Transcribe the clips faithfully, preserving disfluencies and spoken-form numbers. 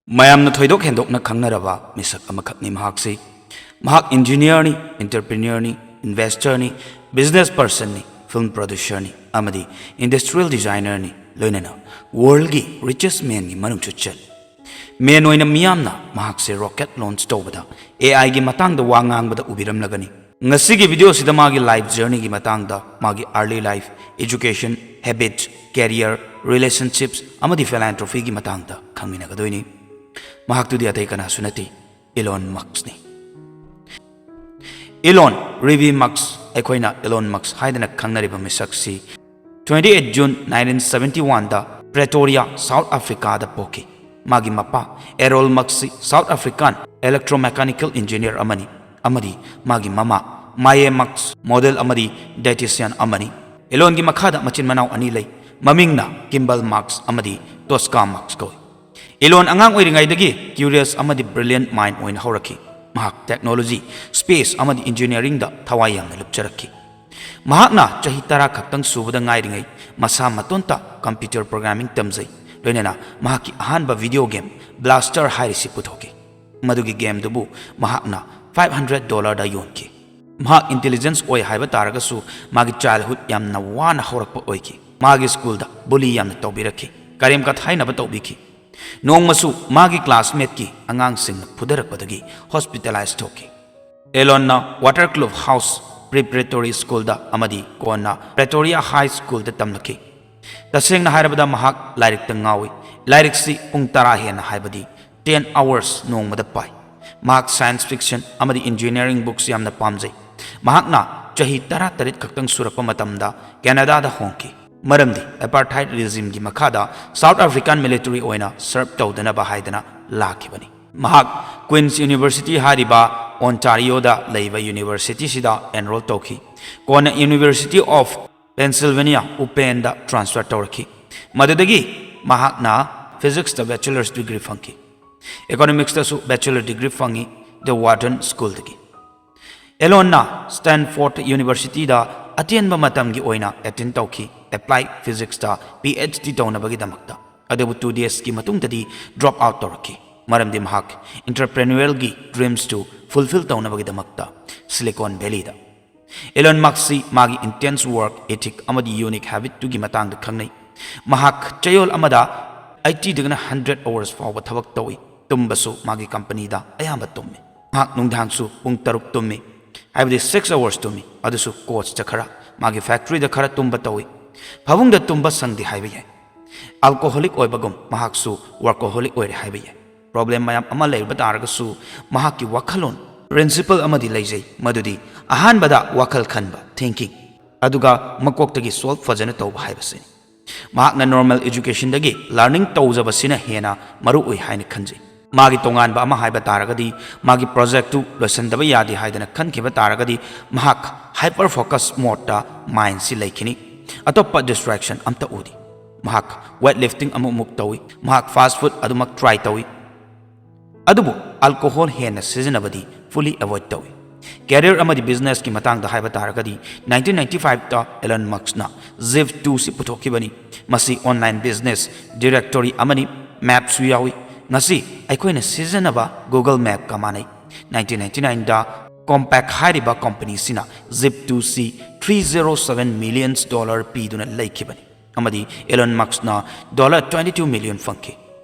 ꯃꯌꯥꯝꯅ ꯊꯣꯏꯗꯣꯛ ꯍꯦꯟꯗꯣꯛꯅ ꯈꯪꯅꯔꯕ ꯃꯤꯁꯛ ꯑꯃꯈꯛꯅꯤ ꯃꯍꯥꯛꯁꯤ꯫ ꯃꯍꯥꯛ engineerꯅꯤ, entrepreneurꯅꯤ, investorꯅꯤ, business personꯅꯤ, film producerꯅꯤ ꯑꯃꯗꯤ industrial designerꯅꯤ꯫ ꯂꯣꯏꯅꯅ worldꯒꯤ richest manꯒꯤ ꯃꯅꯨꯡꯁꯨ ꯆꯜꯂꯤ꯫ Main ꯑꯣꯏꯅ ꯃꯤꯌꯥꯝꯅ ꯃꯍꯥꯛꯁꯦ rocket launch ꯇꯧꯕꯗ, AIꯒꯤ ꯃꯇꯥꯡꯗ ꯋꯥ ꯉꯥꯡꯕꯗ ꯎꯕꯤꯔꯝꯂꯒꯅꯤ꯫ ꯉꯁꯤꯒꯤ videoꯁꯤꯗ ꯃꯥꯒꯤ life journeyꯒꯤ ꯃꯇꯥꯡꯗ, ꯃꯥꯒꯤ early life, education, habits, career, relationships ꯑꯃꯗꯤ philanthropyꯒꯤ ꯃꯇꯥꯡꯗ ꯈꯪꯃꯤꯟꯅꯒꯗꯣꯏꯅꯤ꯫ ꯃꯍꯥꯛꯇꯨꯗꯤ ꯑꯇꯩ ꯀꯅꯥꯁꯨ ꯅꯠꯇꯦ, Elon Muskꯅꯤ꯫ Elon Reeve Musk, ꯑꯩꯈꯣꯏꯅ Elon Musk ꯍꯥꯏꯗꯅ ꯈꯪꯅꯔꯤꯕ ꯃꯤꯁꯛꯁꯤ twenty eight June nineteen seventy oneꯗ Pretoria, South Africaꯗ ꯄꯣꯛꯈꯤ꯫ ꯃꯥꯒꯤ ꯃꯄꯥ Errol Muskꯁꯤ South African electromechanical engineer ꯑꯃꯅꯤ ꯑꯃꯗꯤ ꯃꯥꯒꯤ ꯃꯃꯥ Maya Musk, model ꯑꯃꯗꯤ dietitian ꯑꯃꯅꯤ꯫ Elonꯒꯤ ꯃꯈꯥꯗ ꯃꯆꯤꯟ ꯃꯅꯥꯎ ꯑꯅꯤ ꯂꯩ꯫ ꯃꯃꯤꯡꯅ Kimball Musk ꯑꯃꯗꯤ Tosca Musk ꯀꯧꯏ꯫ Elon ꯑꯉꯥꯡ ꯑꯣꯏꯔꯤꯉꯩꯗꯒꯤ curious ꯑꯃꯗꯤ brilliant mind ꯑꯣꯏꯅ ꯍꯧꯔꯛꯈꯤ꯫ ꯃꯍꯥꯛ technology, space ꯑꯃꯗꯤ engineeringꯗ ꯊꯋꯥꯏ ꯌꯥꯝꯅ ꯂꯨꯞꯆꯔꯛꯈꯤ꯫ ꯃꯍꯥꯛꯅ ꯆꯍꯤ ꯇꯔꯥ ꯈꯛꯇꯪ ꯁꯨꯕꯗ ꯉꯥꯏꯔꯤꯉꯩ ꯃꯁꯥ ꯃꯇꯣꯟꯇ computer programming ꯇꯝꯖꯩ꯫ ꯂꯣꯏꯅꯅ ꯃꯍꯥꯛꯀꯤ ꯑꯍꯥꯟꯕ video game Blaster ꯍꯥꯏꯔꯤꯁꯤ ꯄꯨꯊꯣꯛꯈꯤ꯫ ꯃꯗꯨꯒꯤ gameꯗꯨꯕꯨ ꯃꯍꯥꯛꯅ five hundred dollarꯗ ꯌꯣꯟꯈꯤ꯫ ꯃꯍꯥꯛ intelligence ꯑꯣꯏ ꯍꯥꯏꯕ ꯇꯥꯔꯒꯁꯨ ꯃꯥꯒꯤ childhood ꯌꯥꯝꯅ ꯋꯥꯅ ꯍꯧꯔꯛꯄ ꯑꯣꯏꯈꯤ꯫ ꯃꯥꯒꯤ schoolꯗ bully ꯌꯥꯝꯅ ꯇꯧꯕꯤꯔꯛꯈꯤ, ꯀꯔꯦꯝ ꯀꯊꯥꯏꯅꯕ ꯇꯧꯕꯤꯈꯤ꯫ ꯅꯣꯡꯃꯁꯨ ꯃꯥꯒꯤ classmateꯀꯤ ꯑꯉꯥꯡꯁꯤꯡꯅ ꯐꯨꯗꯔꯛꯄꯗꯒꯤ hospitalize ꯇꯧꯈꯤ꯫ Elonꯅ Waterkloof House Preparatory Schoolꯗ ꯑꯃꯗꯤ ꯀꯣꯟꯅ Pretoria High Schoolꯗ ꯇꯝꯂꯛꯈꯤ꯫ ꯇꯁꯦꯡꯅ ꯍꯥꯏꯔꯕꯗ ꯃꯍꯥꯛ ꯂꯥꯏꯔꯤꯛꯇ ꯉꯥꯎꯏ꯫ ꯂꯥꯏꯔꯤꯛꯁꯤ ꯄꯨꯡ ꯇꯔꯥ ꯍꯦꯟꯅ, ꯍꯥꯏꯕꯗꯤ ten hours ꯅꯣꯡꯃꯗ ꯄꯥꯏ꯫ ꯃꯍꯥꯛ science fiction ꯑꯃꯗꯤ engineering books ꯌꯥꯝꯅ ꯄꯥꯝꯖꯩ꯫ ꯃꯍꯥꯛꯅ ꯆꯍꯤ ꯇꯔꯥꯇꯔꯦꯠ ꯈꯛꯇꯪ ꯁꯨꯔꯛꯄ ꯃꯇꯝꯗ Canadaꯗ ꯍꯣꯡꯈꯤ, ꯃꯔꯝꯗꯤ apartheid regimeꯒꯤ ꯃꯈꯥꯗ South African military ꯑꯣꯏꯅ serve ꯇꯧꯗꯅꯕ ꯍꯥꯏꯗꯅ ꯂꯥꯛꯈꯤꯕꯅꯤ꯫ ꯃꯍꯥꯛ Queen's University ꯍꯥꯏꯔꯤꯕ Ontarioꯗ ꯂꯩꯕ universityꯁꯤꯗ enroll ꯇꯧꯈꯤ꯫ ꯀꯣꯟꯅ University of Pennsylvania Uppenꯗ transfer ꯇꯧꯔꯛꯈꯤ꯫ ꯃꯗꯨꯗꯒꯤ ꯃꯍꯥꯛꯅ physicsꯇ bachelor's degree ꯐꯪꯈꯤ꯫ Economicsꯇꯁꯨ bachelor degree ꯐꯪꯉꯤ, the Wharton Schoolꯗꯒꯤ꯫ Elonꯅ Stanford Universityꯗ ꯑꯇꯦꯟꯕ ꯃꯇꯝꯒꯤ ꯑꯣꯏꯅ attend ꯇꯧꯈꯤ, applied physicsꯇ PhD ꯇꯧꯅꯕꯒꯤꯗꯃꯛꯇ꯫ ꯑꯗꯨꯕꯨ ꯇꯨ ꯗꯦꯖꯀꯤ ꯃꯇꯨꯡꯗꯗꯤ ꯗ꯭ꯔꯣꯞ ꯑꯥꯎꯠ ꯇꯧꯔꯛꯈꯤ, ꯃꯔꯝꯗꯤ ꯃꯍꯥꯛ ꯏꯟꯇꯔꯄ꯭ꯔꯦꯅ꯭ꯌꯨꯑꯦꯜꯒꯤ ꯗ꯭ꯔꯤꯝꯁꯇꯨ ꯐꯨꯜꯐꯤꯜ ꯇꯧꯅꯕꯒꯤꯗꯃꯛꯇ ꯁꯤꯂꯤꯀꯣꯟ ꯚꯦꯂꯤꯗ꯫ ꯑꯦꯂꯣꯟ ꯃꯁ꯭ꯛꯁꯤ ꯃꯥꯒꯤ ꯏꯟꯇꯦꯟꯁ ꯋꯥꯔꯛ ꯏꯊꯤꯛ ꯑꯃꯗꯤ ꯌꯨꯅꯤꯛ ꯍꯦꯕꯤꯠꯇꯨꯒꯤ ꯃꯇꯥꯡꯗ ꯈꯪꯅꯩ꯫ ꯃꯍꯥꯛ ꯆꯌꯣꯜ ꯑꯃꯗ ꯑꯩꯠꯇꯤꯗꯒꯤꯅ ꯍꯟꯗ꯭ꯔꯦꯠ ꯑꯋꯥꯔꯁ ꯐꯥꯎꯕ ꯊꯕꯛ ꯇꯧꯏ꯫ ꯇꯨꯝꯕꯁꯨ ꯃꯥꯒꯤ ꯀꯝꯄꯅꯤꯗ ꯑꯌꯥꯝꯕ ꯇꯨꯝꯃꯤ꯫ ꯃꯍꯥꯛ ꯅꯨꯡꯗꯥꯡꯁꯨ ꯄꯨꯡ ꯇꯔꯨꯛ ꯇꯨꯝꯃꯤ, ꯍꯥꯏꯕꯗꯤ ꯁꯤꯛꯁ ꯑꯋꯥꯔꯁ ꯇꯨꯝꯃꯤ, ꯑꯗꯨꯁꯨ ꯀꯣꯆꯇ ꯈꯔ, ꯃꯥꯒꯤ ꯐꯦꯛꯇ꯭ꯔꯤꯗ ꯈꯔ ꯇꯨꯝꯕ ꯇꯧꯏ꯫ ꯐꯃꯨꯡꯗ ꯇꯨꯝꯕ ꯁꯪꯗꯦ ꯍꯥꯏꯕ ꯌꯥꯏ꯫ ꯑꯜꯀꯣꯍꯣꯂꯤꯛ ꯑꯣꯏꯕꯒꯨꯝ ꯃꯍꯥꯛꯁꯨ ꯋꯥꯔꯀꯣꯍꯣꯂꯤꯛ ꯑꯣꯏꯔꯦ ꯍꯥꯏꯕ ꯌꯥꯏ꯫ ꯄ꯭ꯔꯣꯕ꯭ꯂꯦꯝ ꯃꯌꯥꯝ ꯑꯃ ꯂꯩꯔꯕ ꯇꯥꯔꯒꯁꯨ ꯃꯍꯥꯛꯀꯤ ꯋꯥꯈꯜꯂꯣꯟ, ꯄ꯭ꯔꯤꯟꯁꯤꯄꯜ ꯑꯃꯗꯤ ꯂꯩꯖꯩ, ꯃꯗꯨꯗꯤ ꯑꯍꯥꯟꯕꯗ ꯋꯥꯈꯜ ꯈꯟꯕ, ꯊꯤꯡꯀꯤꯡ, ꯑꯗꯨꯒ ꯃꯀꯣꯛꯇꯒꯤ ꯁꯣꯜꯕ ꯐꯖꯅ ꯇꯧꯕ ꯍꯥꯏꯕꯁꯤꯅꯤ꯫ ꯃꯍꯥꯛꯅ ꯅꯣꯔꯃꯦꯜ ꯑꯦꯖꯨꯀꯦꯁꯟꯗꯒꯤ ꯂꯔꯅꯤꯡ ꯇꯧꯖꯕꯁꯤꯅ ꯍꯦꯟꯅ ꯃꯔꯨ ꯑꯣꯏ ꯍꯥꯏꯅ ꯈꯟꯖꯩ꯫ ꯃꯥꯒꯤ ꯇꯣꯉꯥꯟꯕ ꯑꯃ ꯍꯥꯏꯕ ꯇꯥꯔꯒꯗꯤ ꯃꯥꯒꯤ ꯄ꯭ꯔꯣꯖꯦꯛꯇꯨ ꯂꯣꯏꯁꯤꯟꯗꯕ ꯌꯥꯗꯦ ꯍꯥꯏꯗꯅ ꯈꯟꯈꯤꯕ ꯇꯥꯔꯒꯗꯤ ꯃꯍꯥꯛ ꯍꯥꯏꯄꯔ ꯐꯣꯀꯁ ꯃꯣꯗꯇ ꯃꯥꯏꯟꯁꯤ ꯂꯩꯈꯤꯅꯤ꯫ ꯑꯇꯣꯞꯄ ꯗꯤꯁꯇ꯭ꯔꯦꯛꯁꯟ ꯑꯝꯇ ꯎꯗꯦ꯫ ꯃꯍꯥꯛ ꯋꯦꯠ ꯂꯤꯐꯇꯤꯡ ꯑꯃꯨꯛ ꯑꯃꯨꯛ ꯇꯧꯏ꯫ ꯃꯍꯥꯛ ꯐꯥꯁ ꯐꯨꯗ ꯑꯗꯨꯃꯛ ꯇ꯭ꯔꯥꯏ ꯇꯧꯏ꯫ ꯑꯗꯨꯕꯨ ꯑꯜꯀꯣꯍꯣꯜ ꯍꯦꯟꯅ ꯁꯤꯖꯤꯟꯅꯕꯗꯤ ꯐꯨꯜꯂꯤ ꯑꯦꯚꯣꯏꯗ ꯇꯧꯏ꯫ ꯀꯦꯔꯤꯌꯔ ꯑꯃꯗꯤ ꯕꯤꯖꯤꯅꯦꯁꯀꯤ ꯃꯇꯥꯡꯗ ꯍꯥꯏꯕ ꯇꯥꯔꯒꯗꯤ ꯅꯥꯏꯟꯇꯤꯟ ꯅꯥꯏꯟꯇꯤ ꯐꯥꯏꯚꯇ ꯑꯦꯂꯟ ꯃꯁ꯭ꯛꯅ ꯖꯤꯞ ꯇꯨꯁꯤ ꯄꯨꯊꯣꯛꯈꯤꯕꯅꯤ꯫ ꯃꯁꯤ ꯑꯣꯟꯂꯥꯏꯟ ꯕꯤꯖꯤꯅꯦꯁ ꯗꯤꯔꯦꯛꯇꯣꯔꯤ ꯑꯃꯅꯤ, ꯃꯦꯞꯁꯨ ꯌꯥꯎꯏ꯫ ꯉꯁꯤ ꯑꯩꯈꯣꯏꯅ ꯁꯤꯖꯤꯟꯅꯕ ꯒꯨꯒꯜ ꯃꯦꯞꯀ ꯃꯥꯟꯅꯩ꯫ ꯅꯥꯏꯟꯇꯤꯟ ꯅꯥꯏꯟꯇꯤ ꯅꯥꯏꯟꯗ ꯀꯣꯝꯄꯦꯛ ꯍꯥꯏꯔꯤꯕ ꯀꯝꯄꯅꯤꯁꯤꯅ ꯖꯤꯞ ꯇꯨꯁꯤ three zero seven millions dollar ꯄꯤꯗꯨꯅ ꯂꯩꯈꯤꯕꯅꯤ꯫ ꯑꯃꯗꯤ ꯑꯦꯂꯟ ꯃꯁ꯭ꯛꯅ ꯗꯣꯂꯔ ꯇ꯭ꯋꯦꯟꯇꯤ ꯇꯨ ꯃꯤꯂꯤꯌꯟ ꯐꯪꯈꯤ꯫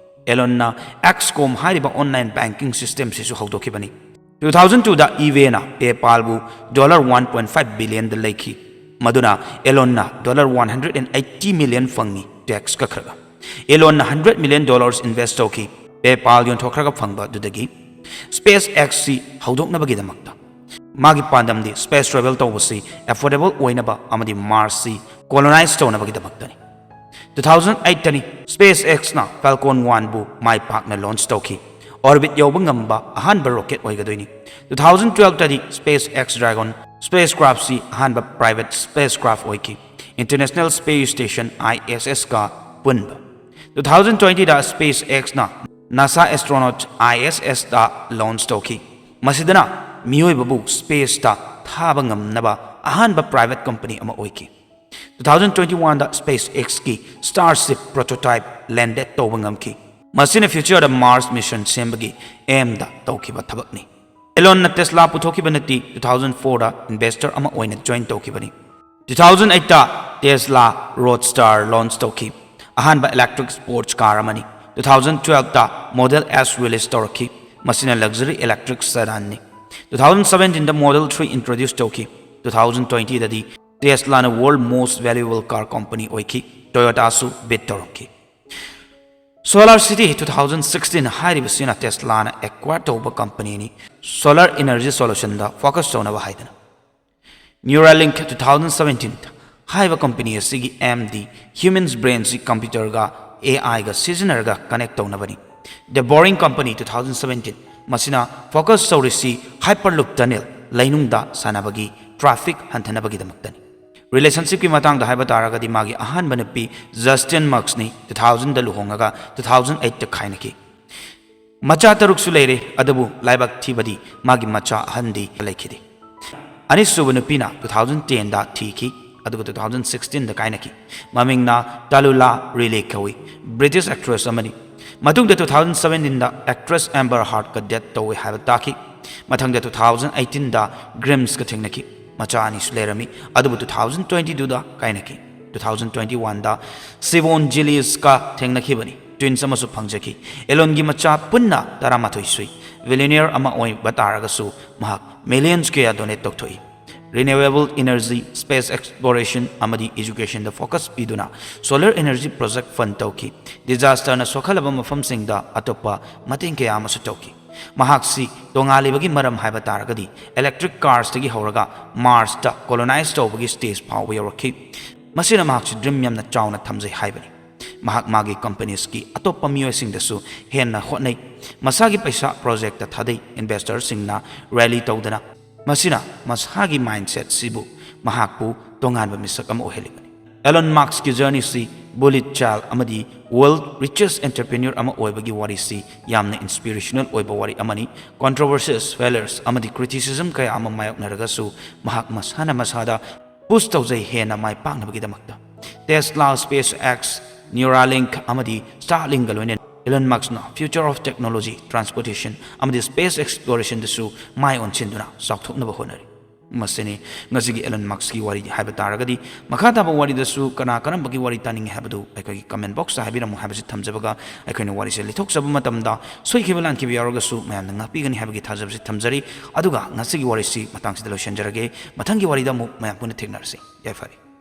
ꯑꯦꯂꯟꯅ ꯑꯦꯛꯁ ꯀꯣꯝ ꯍꯥꯏꯔꯤꯕ ꯑꯣꯟꯂꯥꯏꯟ ꯕꯦꯡꯀꯤꯡ ꯁꯤꯁꯇꯦꯝꯁꯤꯁꯨ ꯍꯧꯗꯣꯛꯈꯤꯕꯅꯤ꯫ ꯇꯨ ꯊꯥꯎꯖꯟ ꯇꯨꯗ ꯏꯕꯦꯅ ꯄꯦꯄꯥꯜꯕꯨ ꯗꯣꯂꯔ ꯋꯥꯟ ꯄꯣꯏꯟ ꯐꯥꯏꯚ ꯕꯤꯂꯤꯌꯟꯗ ꯂꯩꯈꯤ, ꯃꯗꯨꯅ ꯑꯦꯂꯣꯟꯅ dollar one hundred and eighty million ꯐꯪꯉꯤ, ꯇꯦꯛꯁ ꯀꯛꯈ꯭ꯔꯒ꯫ ꯑꯦꯂꯣꯟꯅ ꯍꯟꯗ꯭ꯔꯦꯠ ꯃꯤꯂꯤꯌꯟ ꯗꯣꯂꯔꯁ ꯏꯟꯚꯦꯁ ꯇꯧꯈꯤ, ꯄꯦꯄꯥꯜ ꯌꯣꯟꯊꯣꯛꯈ꯭ꯔꯒ ꯐꯪꯕ ꯑꯗꯨꯗꯒꯤ꯫ ꯁ꯭ꯄꯦꯁ ꯑꯦꯛꯁꯁꯤ ꯍꯧꯗꯣꯛꯅꯕꯒꯤꯗꯃꯛꯇ꯫ ꯃꯥꯒꯤ ꯄꯥꯟꯗꯝꯗꯤ ꯁ꯭ꯄꯦꯁ ꯇ꯭ꯔꯦꯚꯦꯜ ꯇꯧꯕꯁꯤ ꯑꯦꯐꯣꯔꯗꯦꯕꯜ ꯑꯣꯏꯅꯕ ꯑꯃꯗꯤ ꯃꯥꯔꯁꯁꯤ ꯀꯣꯂꯣꯅꯥꯏꯖ ꯇꯧꯅꯕꯒꯤꯗꯃꯛꯇꯅꯤ꯫ ꯇꯨ ꯊꯥꯎꯖꯟ ꯑꯩꯠꯇꯅꯤ ꯁ꯭ꯄꯦꯁ ꯑꯦꯛꯁꯅ ꯐꯥꯜꯀꯣꯟ ꯋꯥꯟꯕꯨ ꯃꯥꯏ ꯄꯥꯛꯅ ꯂꯣꯟꯆ ꯇꯧꯈꯤ꯫ ꯑꯣꯔꯕꯤꯠ ꯌꯧꯕ ꯉꯝꯕ ꯑꯍꯥꯟꯕ ꯔꯣꯀꯦꯠ ꯑꯣꯏꯒꯗꯣꯏꯅꯤ꯫ ꯇꯨ ꯊꯥꯎꯖꯟ ꯇꯨꯋꯦꯜꯐꯇꯗꯤ ꯁ꯭ꯄꯦꯁ ꯑꯦꯛꯁ ꯗ꯭ꯔꯥꯒꯣꯟ ꯁ꯭ꯄꯦꯁ ꯀ꯭ꯔꯥꯐꯁꯤ ꯑꯍꯥꯟꯕ ꯄ꯭ꯔꯥꯏꯚꯦꯠ ꯁ꯭ꯄꯦꯁ ꯀ꯭ꯔꯥꯐ ꯑꯣꯏꯈꯤ, international space station, I S ꯑꯦꯁꯀ ꯄꯨꯟꯕ꯫ ꯇꯨ ꯊꯥꯎꯖꯟ ꯇ꯭ꯋꯦꯟꯇꯤꯗ ꯁ꯭ꯄꯦꯁ ꯑꯦꯛꯁꯅ ꯅꯥꯁꯥ ꯑꯦꯁꯇ꯭ꯔꯣꯅꯣꯠ, ꯑꯥꯏ ꯑꯦꯁ ꯑꯦꯁꯇ ꯂꯣꯟꯆ ꯇꯧꯈꯤ꯫ ꯃꯁꯤꯗꯅ ꯃꯤꯑꯣꯏꯕꯕꯨ ꯁ꯭ꯄꯦꯁꯇ ꯊꯥꯕ ꯉꯝꯅꯕ ꯑꯍꯥꯟꯕ ꯄ꯭ꯔꯥꯏꯚꯦꯠ ꯀꯝꯄꯅꯤ ꯑꯃ ꯑꯣꯏꯈꯤ꯫ ꯇꯨ ꯊꯥꯎꯖꯟ ꯇ꯭ꯋꯦꯟꯇꯤ ꯋꯥꯟꯗ SpaceXꯀꯤ Starship prototype landed ꯇꯧꯕ ꯉꯝꯈꯤ꯫ ꯃꯁꯤꯅ futureꯗ Mars mission ꯁꯦꯝꯕꯒꯤ aimꯗ ꯇꯧꯈꯤꯕ ꯊꯕꯛꯅꯤ꯫ Elonꯅ Tesla ꯄꯨꯊꯣꯛꯈꯤꯕ ꯅꯠꯇꯦ, ꯇꯨ ꯊꯥꯎꯖꯟ ꯐꯣꯔꯗ investor ꯑꯃ ꯑꯣꯏꯅ join ꯇꯧꯈꯤꯕꯅꯤ꯫ ꯇꯨ ꯊꯥꯎꯖꯟ ꯑꯩꯠꯇ Tesla Roadster launch ꯇꯧꯈꯤ, ꯑꯍꯥꯟꯕ electric sports car ꯑꯃꯅꯤ꯫ ꯇꯨ ꯊꯥꯎꯖꯟ ꯇ꯭ꯋꯦꯜꯐꯇ Model S release ꯇꯧꯔꯛꯈꯤ, ꯃꯁꯤꯅ luxury electric sedanꯅꯤ꯫ ꯇꯨ ꯊꯥꯎꯖꯟ ꯁꯕꯦꯟꯇꯤꯟꯗ Model ꯊ꯭ꯔꯤ introduce ꯇꯧꯈꯤ꯫ ꯇꯨ ꯊꯥꯎꯖꯟ ꯇ꯭ꯋꯦꯟꯇꯤꯗꯗꯤ Teslaꯅ world most valuable car company ꯑꯣꯏꯈꯤ, Toyotaꯁꯨ beat ꯇꯧꯔꯝꯈꯤ꯫ SolarCity ꯇꯨ ꯊꯥꯎꯖꯟ ꯁꯤꯛꯁꯇꯤꯟ ꯍꯥꯏꯔꯤꯕꯁꯤꯅ Teslaꯅ acquire ꯇꯧꯕ companyꯅꯤ꯫ Solar energy solutionꯗ focus ꯇꯧꯅꯕ ꯍꯥꯏꯗꯅ꯫ Neuralink ꯇꯨ ꯊꯥꯎꯖꯟ ꯁꯕꯦꯟꯇꯤꯟ ꯍꯥꯏꯕ company ꯑꯁꯤꯒꯤ aimꯗꯤ humans brainꯁꯤ computerꯒ AIꯒ ꯁꯤꯖꯤꯟꯅꯔꯒ connect ꯇꯧꯅꯕꯅꯤ꯫ The Boring Company two thousand seventeen, ꯃꯁꯤꯅ focus ꯇꯧꯔꯤꯁꯤ Hyperloop tunnel, ꯂꯩꯅꯨꯡꯗ ꯁꯥꯟꯅꯕꯒꯤ traffic ꯍꯟꯊꯅꯕꯒꯤꯗꯃꯛꯇꯅꯤ꯫ Relationshipꯀꯤ ꯃꯇꯥꯡꯗ ꯍꯥꯏꯕ ꯇꯥꯔꯒꯗꯤ ꯃꯥꯒꯤ ꯑꯍꯥꯟꯕ ꯅꯨꯄꯤ Justin Muskꯅꯤ, ꯇꯨ ꯊꯥꯎꯖꯟꯗ ꯂꯨꯍꯣꯡꯉꯒ ꯇꯨ ꯊꯥꯎꯖꯟ ꯑꯩꯠꯇ ꯈꯥꯏꯅꯈꯤ꯫ ꯃꯆꯥ ꯇꯔꯨꯛꯁꯨ ꯂꯩꯔꯦ, ꯑꯗꯨꯕꯨ ꯂꯥꯏꯕꯛ ꯊꯤꯕꯗꯤ ꯃꯥꯒꯤ ꯃꯆꯥ ꯑꯍꯟꯗꯤ ꯂꯩꯈꯤꯗꯦ꯫ ꯑꯅꯤꯁꯨꯕ ꯅꯨꯄꯤꯅ ꯇꯨ ꯊꯥꯎꯖꯟ ꯇꯦꯟꯗ ꯊꯤꯈꯤ, ꯑꯗꯨꯒ ꯇꯨ ꯊꯥꯎꯖꯟ ꯁꯤꯛꯁꯇꯤꯟꯗ ꯀꯥꯏꯅꯈꯤ꯫ ꯃꯃꯤꯡꯅ Tallulah Riley ꯀꯧꯏ, British actress ꯑꯃꯅꯤ꯫ ꯃꯇꯨꯡꯗ ꯇꯨ ꯊꯥꯎꯖꯟ ꯁꯕꯦꯟꯇꯤꯟꯗ actress Amber Heardꯀ date ꯇꯧꯏ ꯍꯥꯏꯕ ꯇꯥꯈꯤ꯫ ꯃꯊꯪꯗ ꯇꯨ ꯊꯥꯎꯖꯟ ꯑꯩꯠꯇꯤꯟꯗ Grimsꯀ ꯊꯦꯡꯅꯈꯤ꯫ ꯃꯆꯥ ꯑꯅꯤꯁꯨ ꯂꯩꯔꯝꯃꯤ, ꯑꯗꯨꯕꯨ ꯇꯨ ꯊꯥꯎꯖꯟ ꯇ꯭ꯋꯦꯟꯇꯤ ꯇꯨꯗ ꯀꯥꯏꯅꯈꯤ꯫ ꯇꯨ ꯊꯥꯎꯖꯟ ꯇ꯭ꯋꯦꯟꯇꯤ ꯋꯥꯟꯗ Siobhan Gilliesꯀ ꯊꯦꯡꯅꯈꯤꯕꯅꯤ꯫ Twins ꯑꯃꯁꯨ ꯐꯪꯖꯈꯤ꯫ Elonꯒꯤ ꯃꯆꯥ ꯄꯨꯟꯅ ꯇꯔꯥꯃꯥꯊꯣꯏ ꯁꯨꯏ꯫ Billionaire ꯑꯃ ꯑꯣꯏꯕ ꯇꯥꯔꯒꯁꯨ ꯃꯍꯥꯛ millions ꯀꯌꯥ donate ꯇꯧꯊꯣꯛꯏ꯫ Renewable energy, space exploration ꯑꯃꯗꯤ educationꯗ focus ꯄꯤꯗꯨꯅ solar energy project fund ꯇꯧꯈꯤ꯫ Disasterꯅ ꯁꯣꯛꯍꯜꯂꯕ ꯃꯐꯝꯁꯤꯡꯗ ꯑꯇꯣꯞꯄ ꯃꯇꯦꯡ ꯀꯌꯥ ꯑꯃꯁꯨ ꯇꯧꯈꯤ꯫ ꯃꯍꯥꯛꯁꯤ ꯇꯣꯉꯥꯜꯂꯤꯕꯒꯤ ꯃꯔꯝ ꯍꯥꯏꯕ ꯇꯥꯔꯒꯗꯤ electric carsꯇꯒꯤ ꯍꯧꯔꯒ Marsꯇ colonize ꯇꯧꯕꯒꯤ stage ꯐꯥꯎꯕ ꯌꯧꯔꯛꯈꯤ꯫ ꯃꯁꯤꯅ ꯃꯍꯥꯛꯁꯤ dream ꯌꯥꯝꯅ ꯆꯥꯎꯅ ꯊꯝꯖꯩ ꯍꯥꯏꯕꯅꯤ꯫ ꯃꯍꯥꯛ ꯃꯥꯒꯤ companiesꯀꯤ ꯑꯇꯣꯞꯄ ꯃꯤꯑꯣꯏꯁꯤꯡꯗꯁꯨ ꯍꯦꯟꯅ ꯍꯣꯠꯅꯩ꯫ ꯃꯁꯥꯒꯤ ꯄꯩꯁꯥ projectꯇ ꯊꯥꯗꯩ, investorꯁꯤꯡꯅ rally ꯇꯧꯗꯅ꯫ ꯃꯁꯤꯅ ꯃꯁꯥꯒꯤ mindsetꯁꯤꯕꯨ ꯃꯍꯥꯛꯄꯨ ꯇꯣꯉꯥꯟꯕ ꯃꯤꯁꯛ ꯑꯃ ꯑꯣꯏꯍꯜꯂꯤꯕꯅꯤ꯫ Elon Muskꯀꯤ journeyꯁꯤ bully child ꯑꯃꯗꯤ world richest entrepreneur ꯑꯃ ꯑꯣꯏꯕꯒꯤ ꯋꯥꯔꯤꯁꯤ ꯌꯥꯝꯅ inspirational ꯑꯣꯏꯕ ꯋꯥꯔꯤ ꯑꯃꯅꯤ꯫ Controversies, failures ꯑꯃꯗꯤ criticism ꯀꯌꯥ ꯑꯃ ꯃꯥꯌꯣꯛꯅꯔꯒꯁꯨ ꯃꯍꯥꯛ ꯃꯁꯥꯅ ꯃꯁꯥꯗ ꯄꯨꯁ ꯇꯧꯖꯩ ꯍꯦꯟꯅ ꯃꯥꯏ ꯄꯥꯛꯅꯕꯒꯤꯗꯃꯛꯇ꯫ Tesla, SpaceX, Neuralink ꯑꯃꯗꯤ Starlink-ꯀ ꯂꯣꯏꯅꯅ Elon Musk-ꯅ future of technology, transportation ꯑꯃꯗꯤ space exploration-ꯗꯁꯨ ꯃꯥꯏ ꯑꯣꯟꯁꯤꯟꯗꯨꯅ ꯆꯥꯎꯊꯣꯛꯅꯕ ꯍꯣꯠꯅꯔꯤ꯫ ꯃꯁꯤꯅꯤ ꯉꯁꯤꯒꯤ Elon Musk-ꯀꯤ ꯋꯥꯔꯤ ꯍꯥꯏꯕ ꯇꯥꯔꯒꯗꯤ꯫ ꯃꯈꯥ ꯇꯥꯕ ꯋꯥꯔꯤꯗꯁꯨ ꯀꯅꯥ ꯀꯔꯝꯕꯒꯤ ꯋꯥꯔꯤ ꯇꯥꯅꯤꯡꯉꯤ ꯍꯥꯏꯕꯗꯨ ꯑꯩꯈꯣꯏꯒꯤ comment box-ꯇ ꯍꯥꯏꯕꯤꯔꯝꯃꯨ ꯍꯥꯏꯕꯁꯤ ꯊꯝꯖꯕꯒ, ꯑꯩꯈꯣꯏꯅ ꯋꯥꯔꯤꯁꯦ ꯂꯤꯊꯣꯛꯆꯕ ꯃꯇꯝꯗ ꯁꯣꯏꯈꯤꯕ ꯂꯥꯟꯈꯤꯕ ꯌꯥꯎꯔꯒꯁꯨ ꯃꯌꯥꯝꯅ ꯉꯥꯛꯄꯤꯒꯅꯤ ꯍꯥꯏꯕꯒꯤ ꯊꯥꯖꯕꯁꯤ ꯊꯝꯖꯔꯤ꯫ ꯑꯗꯨꯒ ꯉꯁꯤꯒꯤ ꯋꯥꯔꯤꯁꯤ ꯃꯇꯥꯡꯁꯤꯗ ꯂꯣꯏꯁꯤꯟꯖꯔꯒꯦ꯫ ꯃꯊꯪꯒꯤ ꯋꯥꯔꯤꯗ ꯑꯃꯨꯛ ꯃꯌꯥꯝ ꯄꯨꯟꯅ ꯊꯦꯡꯅꯔꯁꯤ꯫ ꯌꯥꯏꯐꯔꯦ꯫